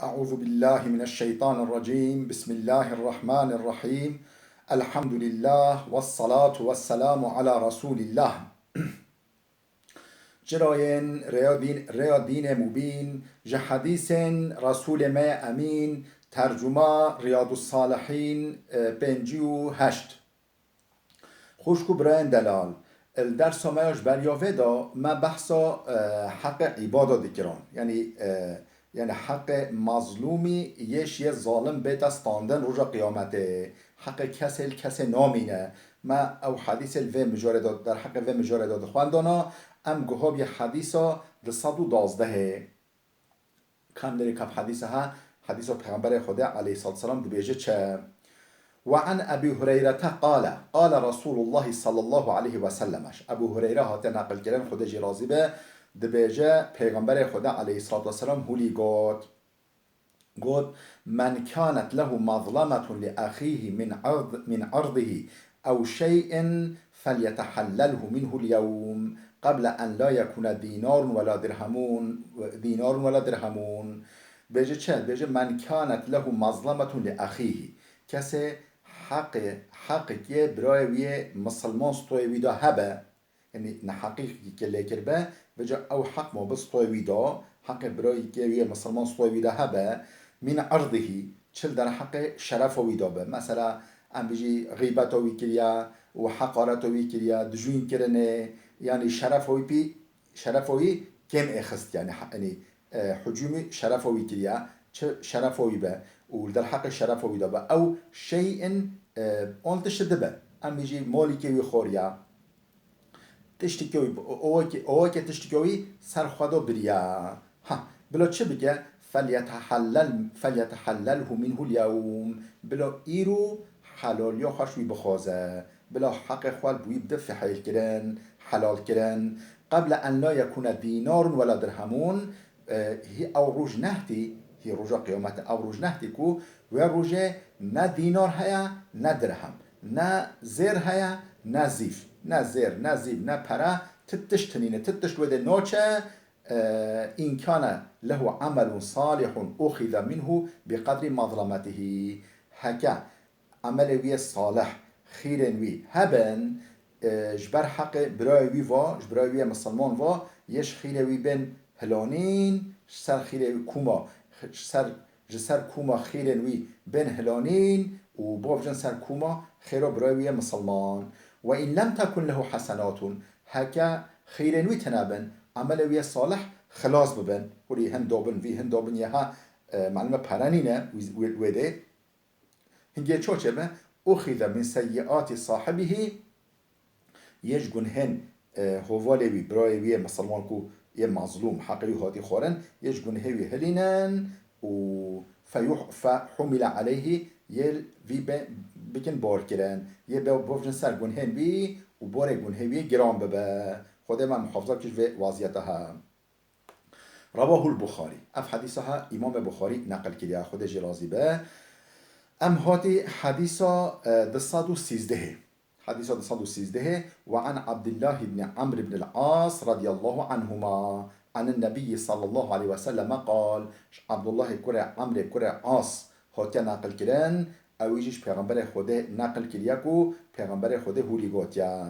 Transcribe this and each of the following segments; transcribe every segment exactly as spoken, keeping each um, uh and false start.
أعوذ بالله من الشيطان الرجيم. بسم الله الرحمن الرحيم. الحمد لله والصلاة والسلام على رسول الله. Çirayên rêya dîn, rêya dînê mubîn, ji hedîsên Resûlê me Emîn, tercuma Riyadus Salihîn, e, pêncî û heşt. Xwişk û birayên delal, li dersa me ya ji beriya vê de me behsa, e, heqê îbada dikirin. Yanî, e, yanî heqê mazlûmî yê ji yê zalim bête standin roja qiyametê. Heqê kesê li kesê namîne. Me ew hedîsê li vê mijarê de, derheqê vê mijarê de dixwendana, em guha bûye hedîsa du sed û duwazdehê. Kam derê kap hedîsa ha, hedîsa Peyxemberê Xwedê aleyhissalatu vesselam dibêje çi? Ve an Ebî Hureyrete qale, qale Resûlullah sallallahu aleyhi ve sellem. Ji Ebû Hureyre hate neqil kirin, Xwedê jî razî be, dibêje, Peyxemberê Xwedê aleyhissalatu vesselam hûlî got. Got, "Men kanet lehu mazlemetun li ahîhî min erd-, min erdihi ew şey'in felyetehellelhu minhu l-yewm qeble en la yekune dînarun we la dirhemun, dînarun we la dirhemun." Bêje çi? Bêje, "Men kanet lehu mazlemetun li ahîhî." Kesê heqê, heqekê birayê wî yê misilman stoyê wî de hebe, yanî neheqîkekê lê kiribe, vêca ew heq ma bi stoyê wî de, heqê birayîkê wî yê misilman stoyê wî de hebe, min erdihî, çi li derheqê şerefa wî de be. Mesela, em bijî xîbeta wî kiriye û heqareta wî kiriye, dijûn kirinê, yanî şerefa wî pî, şerefa wî kêm êxist, yanî, he-, yanî, e, hucûmî şerefa wî kiriye, çi şerefa wî be û li derheqê şerefa wî de be. Ew şey'in, e, on tişt dibe. Em bijî malîkê wî xoriye. Tiştikê wî, o-, owakê, owakê tiştikê wî ser xwe de biriya. Ha, bila çi bike? Felyetehellel, felyetehellelhu minhu l-yewm. Bila îro helaliya xwe ji wî bixwaze. Bila heqê xwe li wî bide fihêl kirin, helal kirin. Qeble en la yekune dînarun we la dirhemun. E, hî ew roj nehtî, hî roja qiyametê ew roj nehtî ku wê rojê ne dînar heye, ne dirhem, ne zêr heye, ne zîv, ne zêr, ne zîv, ne pere, ti tişt tinîne, ti tişt wê de noçe, e, in kane lehu amelun salihun uxize minhu bi qedri mazlemetihî. Heke emelê wî yê salih, xîrên wî hebin, e, ji ber heqê birayê wî va, ji birayê wî yê misilman va, yê ji xîrê wî bên hilanîn, ji ser xîrê wî kûma, ji ser, ji ser kûma xîrên wî bên hilanîn û bavcin ser kûma xêra birayê wî yê misilman. Ve in lem tekun lehu hesenatun, heke xîrên wî tine bin, emelê wî yê salih xilas bibin, hûrî hin dobin vî, hin dobin yê ha, e, malum e pere nîne wî, wê, wê dê. Hingê ço çêbe, uxize min seyyiati sahibihî, yê ji gunhên, e, hovalê wî, birayê wî yê misilman ku yê mazlûm, heqê wî hatî xwarin, yê ji gunhê wî hilînin û feyuh-, fehumile aleyhî, yê vî be-, bikin barkirin, yê be-, bovjin ser gunhên wî û borê gunhê wî giran bibe. Xwedê me muhafaza bike ji vê waziyeta he. Rawahul Buxarî. Ev hedîsa ha Îmamê Buxarî neqil kiriye, Xwedê jê razî be. Em hatî hedîsa, e, du sed û sîzdehê. Hedîsa du sed û sîzdehê, "Ve an Abdullah ibn Amr ibn al-As radiyallahu anhuma, anin Nebiyyi sallallahu aleyhi ve selleme qal." Ji Abdullahê kurê Amrê kurê As hatiye neqil kirin, ew jî ji Pêxemberê Xwedê neqil kiriye ku Pêxemberê Xwedê hûrî gotiye.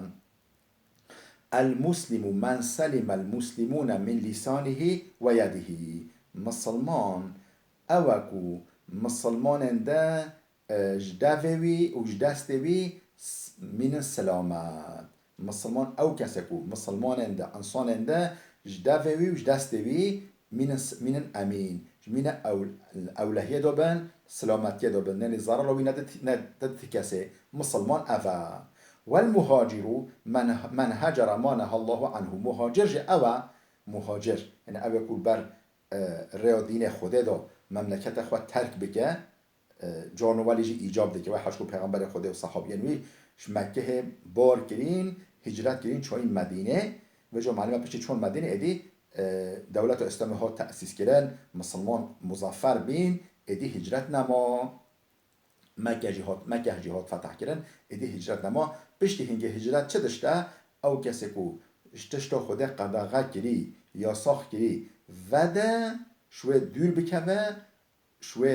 El muslimu men selimel muslimune min lisanihî ve yedihî. Misilman ew e ku misilmanên de, e, ji devê wî û ji destê wî s-, mînin silamet. Misilman ew kes e ku misilmanên de, însanên de ji devê wî û ji destê wî mînin s-, mînin emîn. Ji mîne ew-, ewlehiyê de bin, silametiyê de bin. Yanî zarara wî ne di ti-, ne di ti kesê. Misilman ev e. Wel muhaciru men, men hecere ma nehallahu anhu. Muhacir jî ew e. Muhacir. Yanî ew ê ku ber, e, rêya dînê Xwedê de memleketa xwe terk bike, e, caniwelî jî îcab dike. Wê heşt ku Pêxemberê Xwedê û sehabiyên wî ji Mekkehê bar kirîn, hicret kirîn, çûyîn Medînê. Vêca malum e piştî çûn Medînê êdî, e, dewleta Îslamê hat tesîs kirin, misilman muzaffer bîn, êdî hicret nema. Mekke jî hat, Mekke jî hat feteh kirin, êdî hicret nema. Piştî hingê hicret çi tişt e? Ew kesê ku ji tişta Xwedê qedexe kirî, yasax kirî, vede, ji wê dûr bikeve, ji wê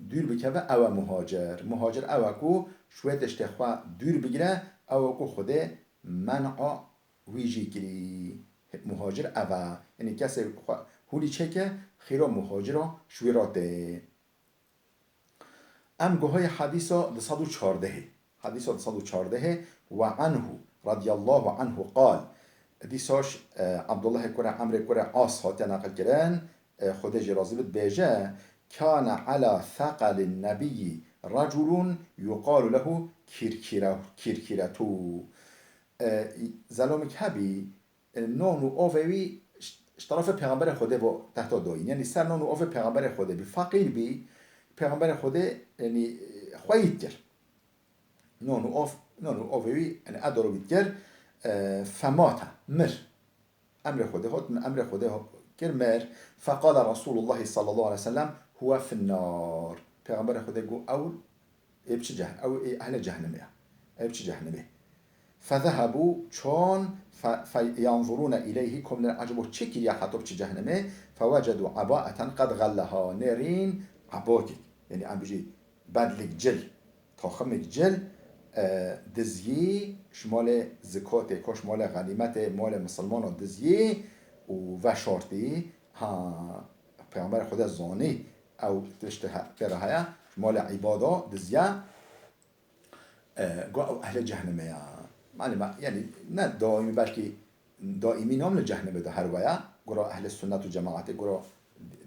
dûr bikeve, ew e muhacir. Muhacir ew e ku ji wê tiştê xwe dûr bigire, ew e ku Xwedê men'a wî jî kirî. Muhacir ev e. Yanî kesê xwe hûlî çêke, xîra muhacira ji wî re tê. Em guhayê hedîsa du sed û çardehê. Hedîsa du sed û çardehê, "Ve anhu radiyallahu anhu qal." Dîsa ji, e, Abdullahê kurê Emrê kurê As hatiye neqil kirin, e, Xwedê jê razî bit, dibêje, "Kâne ala seqalin nebiyyi reculun yuqalu lehu Kîrkîre-, Kîrkîretû." E, zelomik hebî, e, non û ovê wî ji, ji terefê Pêxemberê Xwedê bo tehta dayîn. Yanî ser non û ovê Pêxemberê Xwedê bî. Feqîr bî, Pêxemberê Xwedê, yanî, e, xweyî dikir. Non û ov, non û ovê wî, yanî edoro wî dikir, e, femate, mir. Emrê Xwedê hot, emrê Xwedê ho-, kir, mir. Feqale Resulullahi sallallahu aleyhi ve sellem, "Huve finnar." Pêxemberê Xwedê got, "Ew ê biçi ceh-, ew ê ehlê cehennemê ye. Ew ê biçi cehennemê." Fezehebu, çon, fe, fe yanzurûne ileyhi, kom lê ecebo çi kiriye heta biçi cehennemê, fewecedu ebaeten qed xelleha, nêrîn ebokek, yanî em bijî bedlik cil, taximik cil, e, diziyî, ji malê zikatê, ko ji malê xenîmetê, malê misilmano diziyî û veşartî. Ha, Pêxemberê Xwedê zanî, ew tişt he-, pê re heye, ji malê îbada diziya, e, got ew ehlê cehennemê ya. Malê me, yanî ne daîmî, belkî daîmî nam li cehennemê de her waya. Gura ehlê sunnet û cemaatê, gura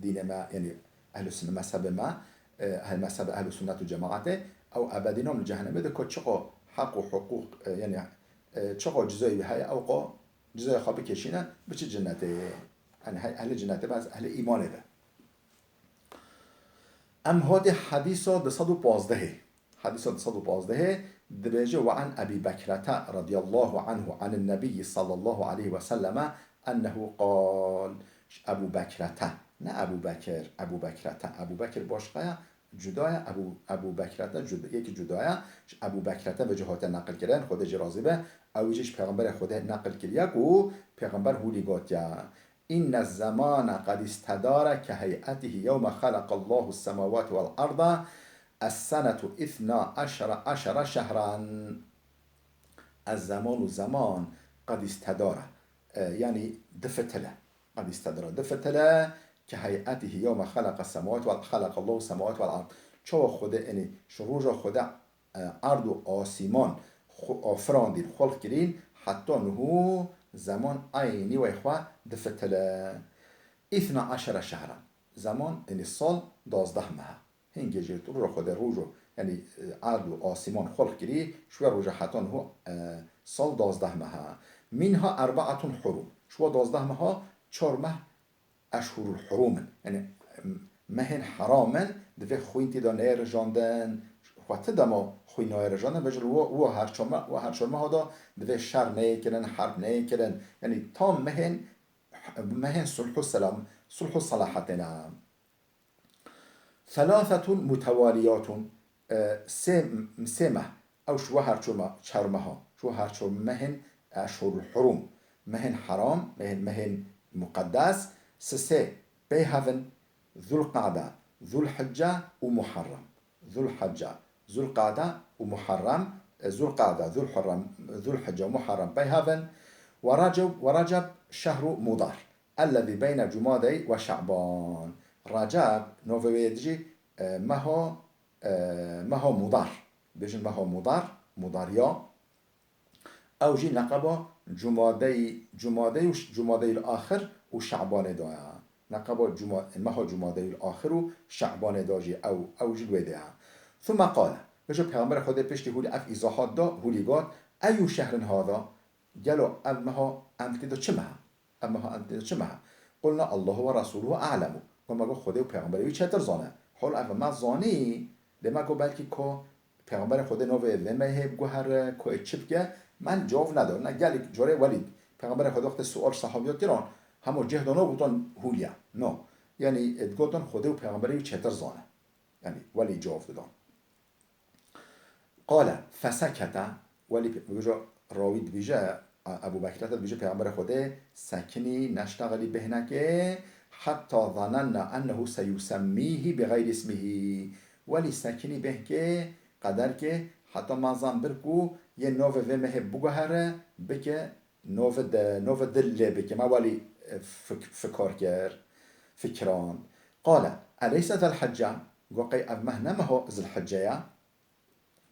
dînê me, yanî ehlê sunnet mezhebê me, e, ehl-, mezhebê ehlê sunnet û cemaatê, ew ebedî nam li cehennemê de, ku çiqo heq û hiqûq, e, yanî, e, çiqo cizayê wî heye, ew qo cizayê xwe bikêşîne, biçi cinnetê. Yanî hey ehlê cinnetê be, ez ehlê îmanê be. Em hatî hedîsa du sed û pazdehê. Hedîsa du sed û pazdehê dibêje, "Ve an Ebî Bekrete radiyallahu anhu anin Nebiyyi sallallahu aleyhi ve selleme ennehu qal." Ji Ebû Bekrete, ne Ebû Bekir, Ebû Bekrete. Ebû Bekir başqa ye, cuda ye. Ebû, Ebû Bekrete cud-, yekî cuda ye. Ji Ebû Bekrete vêca hatiye neqil kirin, Xwedê jê razî be. Ew jî ji Pêxemberê Xwedê neqil kiriye ku Pêxember hûlî gotiye, "Inne zemane qed istedare ke hey'etihi yewme xeleqallahu semawati vel arda, es-senetu ithna eşere, eşere şehran." Ez zeman û zeman qed istedare, e, yanî difitile. Qed istedare difitile ke hey'etihi yewme xeleqe semawati vel, xeleqallahu semawati vel ard. Çawa Xwedê, yanî ji roja Xwedê e, erd û asîman xwe afirandîn, xwelq kirîn, heta niho zeman eynî wey xwe difitile. Îthna eşere şehran. Zeman, yanî sal dazdeh meh e. Hingê jê tu roja Xwedê rojo, yanî, e, erd û asîman xwelq kirî, ji wê roja heta niho, e, sal dazdeh meh e. Minha erbaetun hurum. Ji we dazdeh meha çar meh eşhurul hurum in. Yanî, em, mehên heram in, divê xwîn tê de neyê rijandin. Xwe ti dema xwîn nayê rijandin, bêje li wo, wo her çar me-, wo her çar meha de divê şer neyê kirin, herb neyê kirin. Yanî tam mehên, mehên sulh û selam, sulh û selahetê ne. Thalathetun mutewaliyatun, e, sê, sê meh, ew ji we her çar me-, çar meha, ji we her çar mehên eşhurul hurum, mehên heram, mehên, mehên muqeddes, sisê pey hev in, Zulqada, Zulhicce û Muharrem. Zulhicce, Zulqada û Muharrem, e, Zulqada, Zulhurrem, Zulhicce û Muharrem pey hev in, we Receb, we Receb şehru Mudar. Ellezî beyne Cumadey ve Şe'ban. Receb, navê wê yê dijî, e, meha, e, meha Mudar. Bêjin meha Mudar, Mudariya. Ew jî neqeba Cumadey, Cumadey û ş-, Cumadeyil Axir û Şe'banê de ya. Neqeba Cuma-, meha Cumadeyil Axir û Şe'banê de jî ew, ew jî li wê de ya. Thumme qale. Bêje Pêxemberê Xwedê piştî hûlî ev îzahat da, hûlî got, Eyyu şehrin hada? Gelo ev meha em tê de çi meha? Ev meha em tê de çi meha? Qulna Allahu ve Resuluhu a'lemu. Got me got Xwedê û Pêxemberê wî çêtir zane. Hol ev me zanî, lê me got belkî ko Pêxemberê Xwedê navê vê mehê biguhere, ko ê çi bike, me cewab neda. Ne gelek carê welî Pêxemberê Xwedê wextê sual sahabiya kiran, hema cih dano gotan hûliya. No. Yanî, e, digotan Xwedê û Pêxemberê wî çêtir zane. Yanî, welî cewab didan. Qale fesekete, welî pe-, dibêje, rawî dibêje, Ebû Bekrete dibêje, Pêxemberê Xwedê sekinî, neştexilî bêhnekê, حتى ظننا أنه سيسميه بغير اسمه. Welî sekinî bêhkê, qeder kê, heta ma zan bir ku yê novê vê mehê biguhere, bike novê de, novê dil lê bike. Ma welî, e, fik-, fikar kir, fikirand. قال: أليس ذا الحجة؟ Go qey ev meh ne meho Zilhicce ya?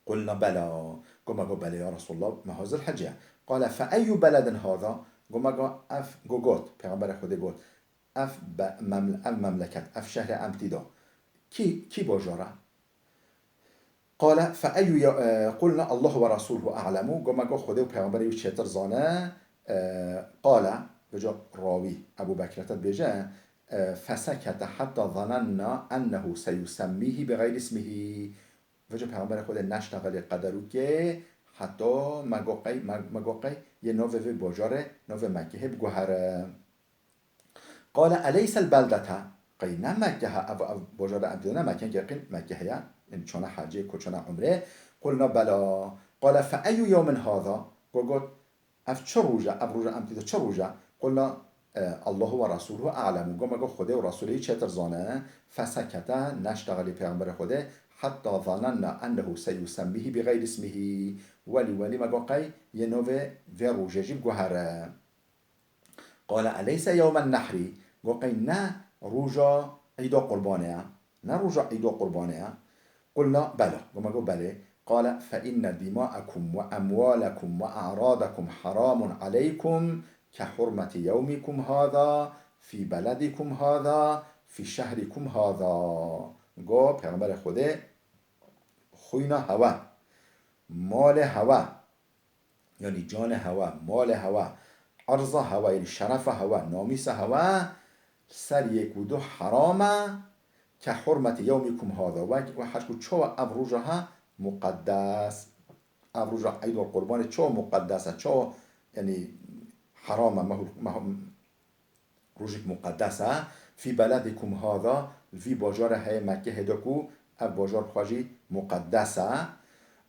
قلنا بلى. Go me go belê ya Resulallah, meha Zilhicce ye. قال: فأي بلد هذا؟ Go me go ev, go got, Pêxemberê Xwedê got, ev be-, memle-, ev memleket, ev şehrê em tî de. Kî, kî bajar e? قال: فأي ي-، e, قلنا: الله ورسوله أعلم. Go me go Xwedê û Pêxemberê wî çêtir zane. E, قال, vêca rawî, Ebu Bekrete dibêje, e, فسكت حتى ظننا أنه سيسميه بغير اسمه. Vêca Pêxemberê Xwedê neştexilî qederûkê, heta me go qey, me, me go qey, yê novê vê bajarê, novê Mekkehê biguhere. قال: أليس البلدة؟ Qey ne Mekkeh e, ev, ev bajarê em dibîne Mekkeh, qey Mekkeh ye, yani çona hecê, ku çona umrê. قلنا بلى. قال: فأي يوم هذا؟ Go got, Ev çi roj e? Ev roja em tê de çi roj e? قلنا, e, الله ورسوله أعلم. Go me go Xwedê û Resûlê wî çêtir zane. فسكت, neştexilî Pêxemberê Xwedê, حتى ظننا أنه سيسميه بغير اسمه. Welî, welî me go qey yê novê vê rojê jî biguhere. قال: أليس يوم النحر؟ Go qey ne roja Îda Qurbanê ye? Ne roja Îda Qurbanê ye? قلنا بلى. Go me go belê. قال: فإن دماءكم وأموالكم وأعراضكم حرام عليكم كحرمة يومكم هذا في بلدكم هذا في شهركم هذا. Go Pêxemberê Xwedê, xwîna hewe, malê hewe, yanî canê hewe, malê hewe, erza hewe, yanî şerefa hewe, namîsa hewe, ser yek û du heram e, ke hurmeti yewmikum hada, wek, we her ku çawa ev roja he muqeddes, ev roja Eydul Qurbanê çawa muqeddes e, çawa, yanî heram e, mehul, mehul, rojek muqeddes e. Fî beledikum hada, li vî bajarê heye Mekkehê de ku ev bajar bi xwe jî muqeddes e.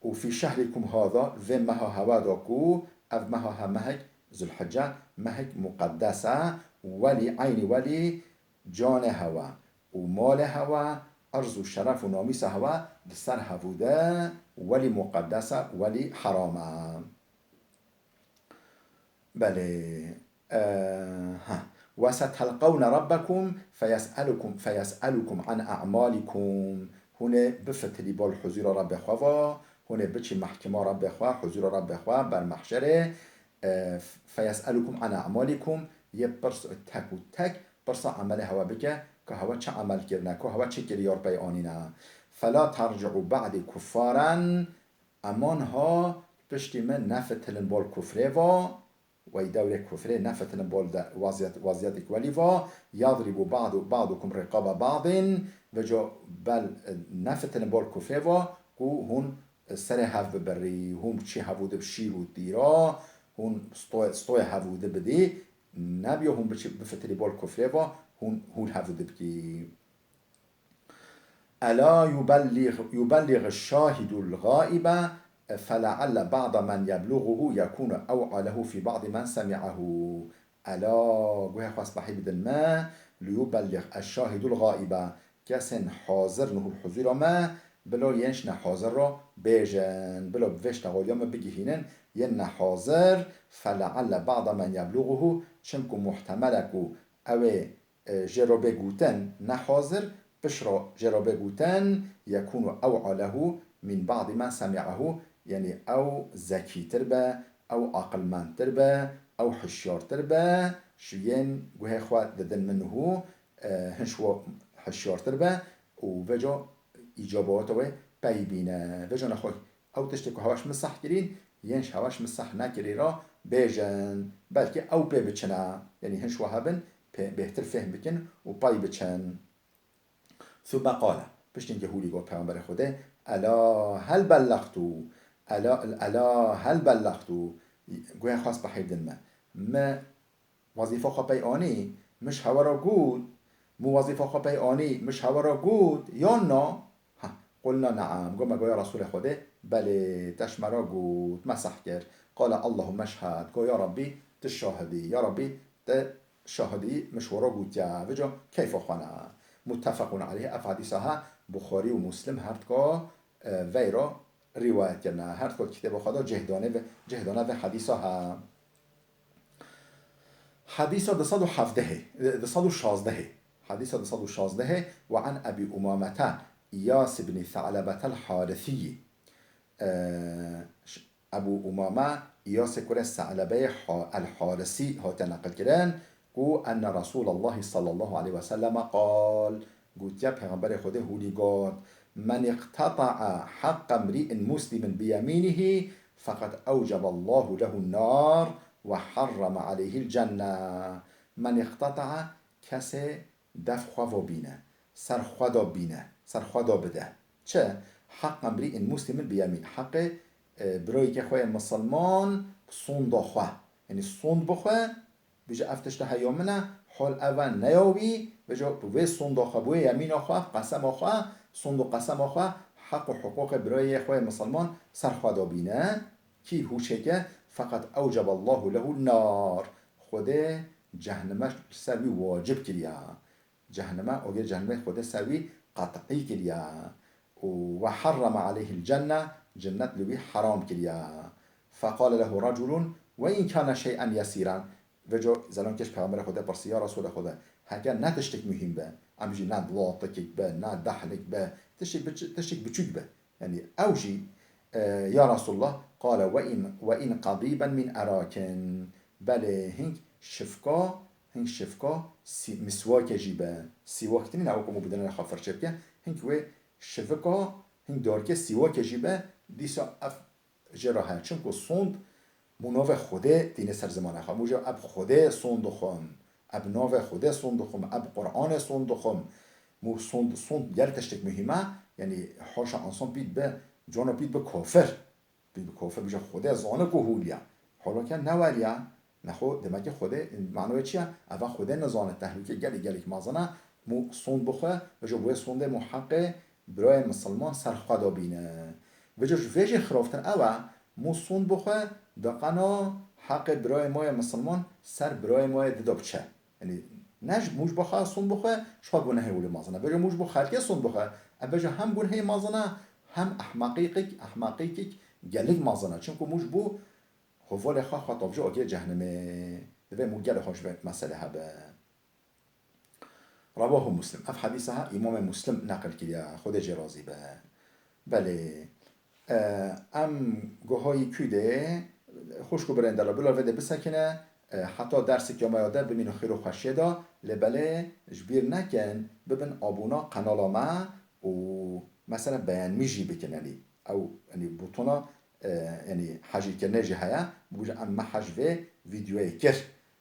Û fî şehrikum hada, vê meha hewa de ku ev meha he mehek Zulhicce, mehek muqeddes e. Welî, eynî welî canê hewa û malê hewa, erz û şeref û namîsa hewa di ser hevû de welî muqeddes e, welî heram e. Belê. E, ha. وستلقون ربكم فيسألكم، فيسألكم عن أعمالكم. Hûn ê bifitilî bal huzûra Rabbê xwe ve, hûn ê biçî mehkima Rabbê xwe, huzûra Rabbê xwe, ber mehşerê. E, فيسألكم عن أعمالكم, yê pirs tek û tek pirsa emelê hewa bike, ka hewa çi emel kirine, ka hewa çi kiriyar pey anîne. فلا ترجعوا بعدي كفارا. Eman ha piştî min nefitilin bal kufrê va, wey dewrê kufrê nefitilin bal de waziyet, waziyetek welî va, yadrîbu ba'du, ba'dukum riqaba ba'din, veco bel, e, nefitilin bal kufrê va, ku hûn, e, serê hev bibirî, hûn biçî hevû di bi şîr û tîra, hûn stoy-, stoyê hevû di bidî, nebiyo hûn biçî bifitilî bal kufrê va, hûn hûl hevû di bikî. ألا يبلغ، يبلغ الشاهد الغائب، فلعل بعض من يبلغه يكون أوعى له في بعض من سمعه. Ela, guhê xwe spehî bidin me, liyubelliğ eşşahidul gaibe, kesên hazir nihûr huzûra me, bilo yên ji nehazir re bêjin, bilo bi vê ştexaliya me bigihînin yên nehazir, felealle ba'da men yebluğuhu, çimku muhtemel e ku ew ê e, jê re bê gotin, nehazir, pişt re jê re bê gotin, yekûnu ew'a lehu min ba'di men semi'ahu, yanî ew zekîtir be, ew aqilmendtir be, ew hişyartir be, ji yên guhê xwe didin min û, e, hin ji we hişyartir be û veca îcabawata wê pey bîne. Veca nexwe Ew tiştê ku hewa ji min seh kirîn, yên ji hewa ji min seh nekirî re bêjin. Belkî ew pê biçine. Yanî hin ji we hebin, pê, bêhtir fêhm bikin û pey biçin. Thumme qale. Piştî hûlî got Peyxemberê Xwedê, Ela hel bellextu. Ela, ela hel bellextu. Guhê xwe spehî bidin me. Me Wezîfa xwe pey anî, min ji hewe re got, min wezîfa xwe pey anî, min ji hewe re got, yan na? Ha, qulna neam. Got me, got ya Resûlê Xwedê, belê, te ji me re got, me seh kir. Qale Allahumme şhed, got ya Rabbî, tu şahid î, ya Rabbî, tu şahidî min ji we re gotiye. Vêca keyfa xwe ne. Muttefequn aleyh, ev hedîsa he Buxarî û Muslim her dika, e, veyra rîwayet kirine. Her dika kitêba xwe de cih dane ve, cih dane vê hedîsa he. Hedîsa du sed û hevdehê, du sed û şazdehê. Hedîsa du sed û şazdehê, "Ve an Ebî Umamete İyas ibn Sa'lebetel Harisiyyi." E, ş-, Ebû Umame, Îyasê kurê Se'lebeyê Ha-, El-Harisî hate neqilkirin ku enne Resûlallahî sallallahu aleyhi ve selleme qal, gotiye, Pêxemberê Xwedê hûlî got, "Men iqteta'a haqqa mri'in muslimin bi yemînihî, feqad ewceballahu lehun nar ve harrama aleyhil cenne." Men iqteta'a, kesê dev xwe ve bîne, ser xwe de bîne, ser xwe de bide. Çi? Haqqa mri'in muslimin bi yemîn. Heqê, e, birayekê xwe yê misilman bi sonda xwe. Yanî sond bixwe, bêje ev tişt heya min e, hol ev e, neya wî, bêje bi wê sonda xwe, bi wê yemîna xwe, qesema xwe, sond û qesema xwe, heq û hiqûqê birayê xwe yê misilman ser xwe de bîne. Kî hûşeke, feqad ewceballahu lehu nar. Xwedê cehenneme li ser wî wacib kiriya. Cehenneme, ogê cehenneme Xwedê ser wî qet'î kiriya. Û ve harrama aleyhil cenne, cennet li wî heram kiriya. Feqale lehu reculun ve in kane şey'en yesîran. Vêca zelankê ji Pêxemberê Xwedê pirsiya, Ya Resûlê Xwedê, heke ne tiştek muhîm be, em jî ne latikek be, ne dehlik be, tiştek biç-, tiştek biçûk be. Yanî ew jî, e, Ya Resulallah, qale ve in, ve in qadiben min erakin. Belê, hing şifka, hing şifka sî-, miswake jî be. Sîwak tînin ew ku bidine xwe firçe bike. Hing wê şivika, hing darkê sîwake jî be, dîsa ev jê re heye. Çimku sond mû navê Xwedê tîne ser zimanê xwe. Mû jê ev Xwedê sond dixwim. Ev navê Xwedê sond dixwim. Ev Qur'anê sond dixwim. Mû sond, sond gel tiştek muhîm e. Yanî haşa însan pît be, cana pît be kafir. Pît be kafir, bije Xwedê zane ku hûliya. Holake ne weriya. Nexwe, demekî Xwedê, manoyê çi ye? Eva Xwedê nizane, tehlûke gelek, gelek mezin e. Mû sond bixwe, bije wê sondê mû heqê birayê misilman ser xwe de bîne. Vêca ji vê jî xirabtir ew e, mû sond bixwe, diqena heqê birayê me yê misilman ser birayê me yê di de biçe. Yanî ne ji mû ji bo xwe sond bixwe, ji xwe gunehê wile mezin e. Vêca mû ji bo xelkê sond bixwe, ev bêje hem gunehê mezin e, hem ehmeqîkek, ehmeqîkek gelek mezin e. Çimku mû ji bo hevalê xwe, xwe tavje agê cehnemê. Divê mû gelê xwe ji vê mesele hebe. Rewahu Muslim. Ev hedîsa ha Îmamê Muslim neqil kiriye. Xwedê jê razî be. Belê. E, em guhayî kû de, xwişk û birên dela bila vê de bisekine, e, heta dersek ya me ya de bimînin xêr û xweşiyê de, lê belê ji bîr nekin, bibin abûna qenala me û mesela beğenmiş jî bikin, yanî ew, yanî butona, e, yanî hejîkirinê jî heye, bibêje em me hej vê vîdeoyê kir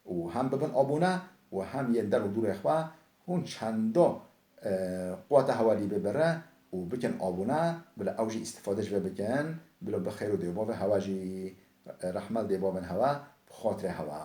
û hem bibin abûne û hem yên der û dûrê xwe hûn çendo, e, quweta hewa lî bibire û bikin abûne, bila ew jî îstîfade ji vê bikin, bila bi xêr û dê û bavê hewa jî, e, rehmet dê bavên hewa, bi xatirê hewa.